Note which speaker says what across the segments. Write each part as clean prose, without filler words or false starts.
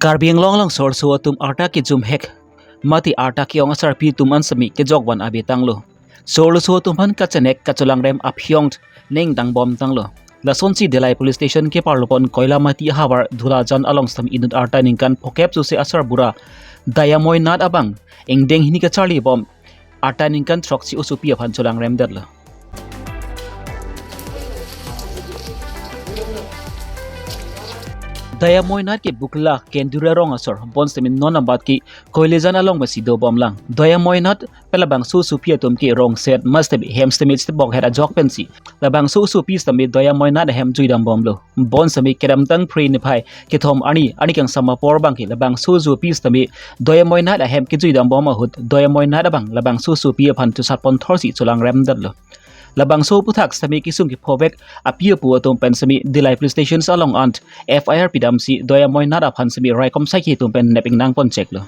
Speaker 1: Karbi Anglong long sor so tum arta ki zum hek mati arta ki ong asar pi tum an sami ke jok wan abi tanglo sor so tum han kachanek kacholang rem aphyong neng dang bom tanglo lasonsi Delai police station ke parlopon koila mati hawar dhula jan along sam inut arta ningkan phokep chu se asar bura dayamoy nat abang engdeng hini ka charli bom arta ningkan throk chi usupi aphan cholang rem datlo. Dayamoy ke bukla kendura rong asor bon semin non ambat ki koilejan along ma sido bom lang Dayamoy nat pelabang su su pi atum ki rong set must be hem stemit ste bok hera jok pensi labang su su pi stami Dayamoy nat hem juidam bom lo bon sami keram tang phri ni phai ki thom ani ani kang sama por bang ki labang su su pi stami Dayamoy nat hem ki juidam bom a hut Dayamoy nat abang labang su su pi phan tu sat pon thor si chulang rem dat lo labang so puthak sami kisung ki phovek apia pu atum pen sami Dilai police station along ant FIR pidam si Dayamoy nat aphan sami raikom sai ki tum pen neping nang pon check lo.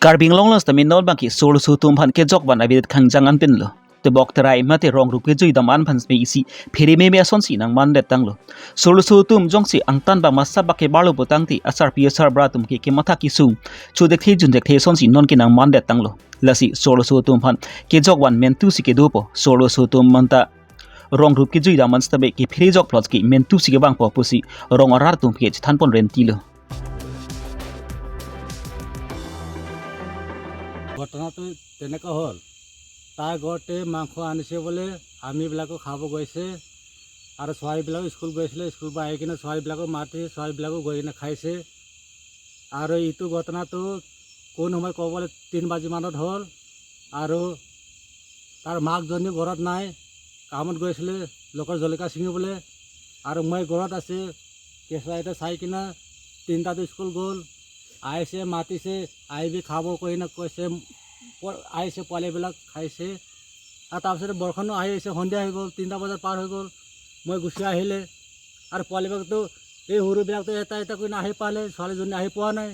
Speaker 1: Karbi Anglong long sami not bang ki sol su tum phan ke jok ban abit khangjang an pin lo te bok terai ma te rong rup ke jui dam an phan smi isi pheri me me ason si nang man det tang lo sol su tum jong si angtan ba ma sa ba ke balu botang ti asar pi asar bra tum ke ke matha ki sung chu de the jun de the son si non ki nang man det tang lo lasi sol su tum phan ke jok wan men tu si ke du po sol su tum manta rong rup ke jui dam an stabe ke pheri jok plots ki men tu si ke bang po pusi rong arar tum ke than pon ren ti lo.
Speaker 2: ঘটনাটো তেনেকুৱা হ'ল, তাৰ ঘৰতে মাংস আনিছে বোলে, আমিবিলাকো খাব গৈছে আৰু ছোৱালীবিলাকো স্কুল গৈছিলে, স্কুল পৰা আহি কিনে ছোৱালীবিলাকো মাতি ছোৱালীবিলাকো গৈ কিনে খাইছে। আৰু এইটো ঘটনাটো কোন সময় ক'বলৈ 3 বাজিমানত হ'ল। আৰু তাৰ মাকজনী ঘৰত নাই, কামত গৈছিলে লোকৰ জলকীয়া ছিঙিবলৈ, আৰু মই ঘৰত আছে। কেঁচুৱা এটা চাই কিনে 3টাত স্কুল গ'ল, আহিছে মাতিছে, আহিবি খাব কৈ কিনে কৈছে, আহিছে পোৱালিবিলাক খাইছে। আৰু তাৰপিছতে বৰষুণো আহি আহিছে, সন্ধিয়া হৈ গ'ল, 3টা বজাত পাৰ হৈ গ'ল, মই গুচি আহিলে। আৰু পোৱালিবিলাকতো এই সৰুবিলাকতো এটা এটা কৰি আহি পালে, ছোৱালীজনী আহি পোৱা নাই।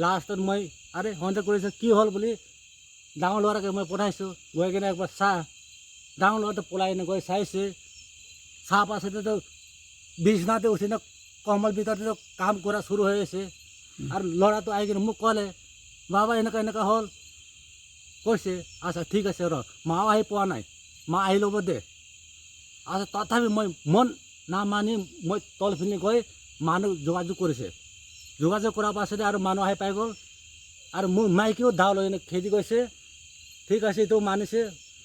Speaker 2: লাষ্টত মই আৰে সন্দেহ কৰিছোঁ কি হ'ল বুলি ডাঙৰ ল'ৰাকে মই পঠাইছোঁ, গৈ কিনে একবাৰ চাহ, ডাঙৰ ল'ৰাটো পলাই কিনে গৈ চাইছে। চাহ পাছতেতো বিছনাতে উঠি নে কম্বল ভিতৰতে কাম কৰা চুৰু হৈ আছে। আৰু ল'ৰাটো আহি কিনে মোক ক'লে, বাবা এনেকুৱা এনেকুৱা হ'ল কৈছে। আচ্ছা ঠিক আছে ৰ, মাও আহি পোৱা নাই, মা আহি ল'ব দে। আচ্ছা তথাপি মই মন নামানি মই তলপিনে গৈ মানুহ যোগাযোগ কৰিছে। যোগাযোগ কৰাৰ পাছতে আৰু মানুহ আহি পাই গ'ল, আৰু মোৰ মাইকীও দাও লৈ কিনে খেদি গৈছে। ঠিক আছে এইটো মানিছে,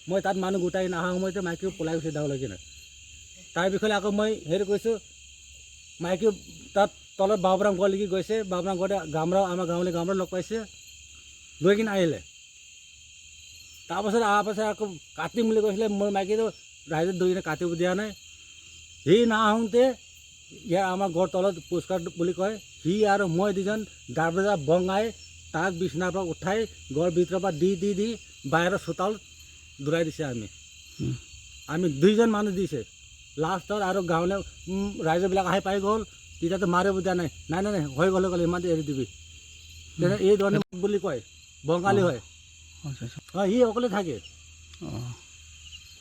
Speaker 2: মই তাত মানুহ গোটাই অহা সময়তে মাইকীও পলাই গৈছে দাও লৈ কিনে। তাৰ বিষয়ে আকৌ মই হেৰি কৰিছোঁ, মাইকীও তাত তলত বাবুৰাম গড়লৈকে গৈছে, বাবুৰাম গড়তে গামৰা আমাৰ গাঁৱলৈ গামৰা লগ পাইছে, লৈ কিনে আহিলে। তাৰপাছত অহাৰ পাছত আকৌ কাটিম বুলি কৈছিলে, মোৰ মাইকীটো ৰাইজে ধৰি কিনে কাটিব দিয়া নাই। সি নাহোঁতে ইয়াৰ আমাৰ ঘৰ তলত পুৰস্কাৰ বুলি কয়, সি আৰু মই দুজন দৰৱাজা বঙাই তাক বিচনাৰ পৰা উঠাই ঘৰ ভিতৰৰ পৰা দি দি দি বাহিৰৰ চোতাল দৌৰাই দিছে। আমি দুইজন মানুহ দিছে লাষ্টত। আৰু গাঁৱলৈ ৰাইজবিলাক আহি পাই গ'ল, তেতিয়াতো মাৰিব দিয়া নাই, নাই নাই নাই হৈ গ'ল হৈ গ'ল ইমান এৰি দিবি। তেনে এই ধৰণে বুলি কয়, বঙালী হয়। অঁ, সি অকলে থাকে।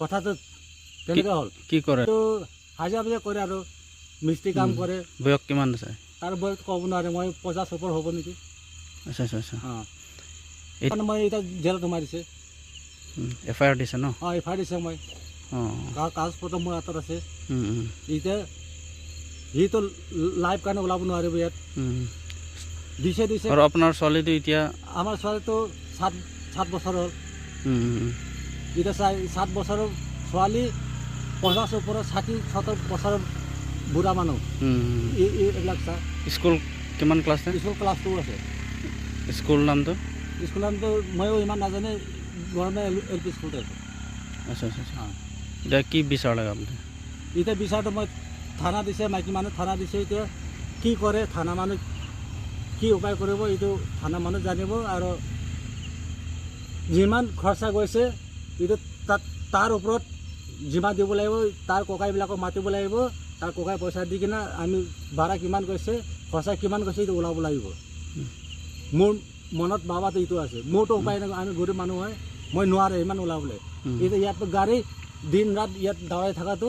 Speaker 2: কথাটো তেনেকুৱা হ'ল।
Speaker 3: কি কৰে?
Speaker 2: তো হাজিৰা বাজিৰা কৰে আৰু মিস্ত্ৰী কাম কৰে।
Speaker 3: বয়স কিমান আছে?
Speaker 2: তাৰ বয়স ক'ব নোৱাৰে, মই 50 ওপৰ হ'ব নেকি।
Speaker 3: আচ্ছা আচ্ছা আচ্ছা।
Speaker 2: অঁ, মই এতিয়া জেলত সোমাই দিছে।
Speaker 3: এফ I R দিছে ন?
Speaker 2: অঁ, এফ I R দিছে মই।
Speaker 3: অঁ,
Speaker 2: কাগজ পত্ৰ মোৰ হাতত আছে। এতিয়া সিটো লাইভ কাৰণে ওলাব নোৱাৰিব ইয়াত। দিছে দিছে।
Speaker 3: আৰু আপোনাৰ ছোৱালীটো এতিয়া?
Speaker 2: আমাৰ ছোৱালীটো 7 বছৰ হ'ল। এতিয়া 7 বছৰৰ ছোৱালী, 50 ওপৰত 60-70 বছৰৰ বুঢ়া মানুহ। এইবিলাক চা।
Speaker 3: স্কুল কিমান ক্লাছ?
Speaker 2: স্কুল ক্লাছ 2 আছে।
Speaker 3: স্কুল নামটো?
Speaker 2: স্কুল নামটো ময়ো ইমান নাজানে, গভৰ্ণমেণ্ট এল পি স্কুলতে আছে।
Speaker 3: আচ্ছা আচ্ছা আচ্ছা। এতিয়া কি বিচাৰ লাগে আপুনি?
Speaker 2: এতিয়া বিচাৰটো মই থানা দিছে, মাইকী মানুহ থানা দিছে, এতিয়া কি কৰে থানা মানুহ, কি উপায় কৰিব এইটো থানা মানুহ জানিব। আৰু যিমান খৰচা গৈছে এইটো তাত তাৰ ওপৰত জিমা দিব লাগিব, তাৰ ককাইবিলাকক মাতিব লাগিব, তাৰ ককাই পইচা দি কিনে আমি ভাড়া কিমান গৈছে খৰচা কিমান গৈছে এইটো ওলাব লাগিব। মোৰ মনত ভাবাটো এইটো আছে, মোৰতো উপায় নাই, আমি গৰীব মানুহ হয়, মই নোৱাৰে ইমান ওলাবলৈ। এতিয়া ইয়াত গাড়ী দিন ৰাত ইয়াত দাঁড়াই থকাটো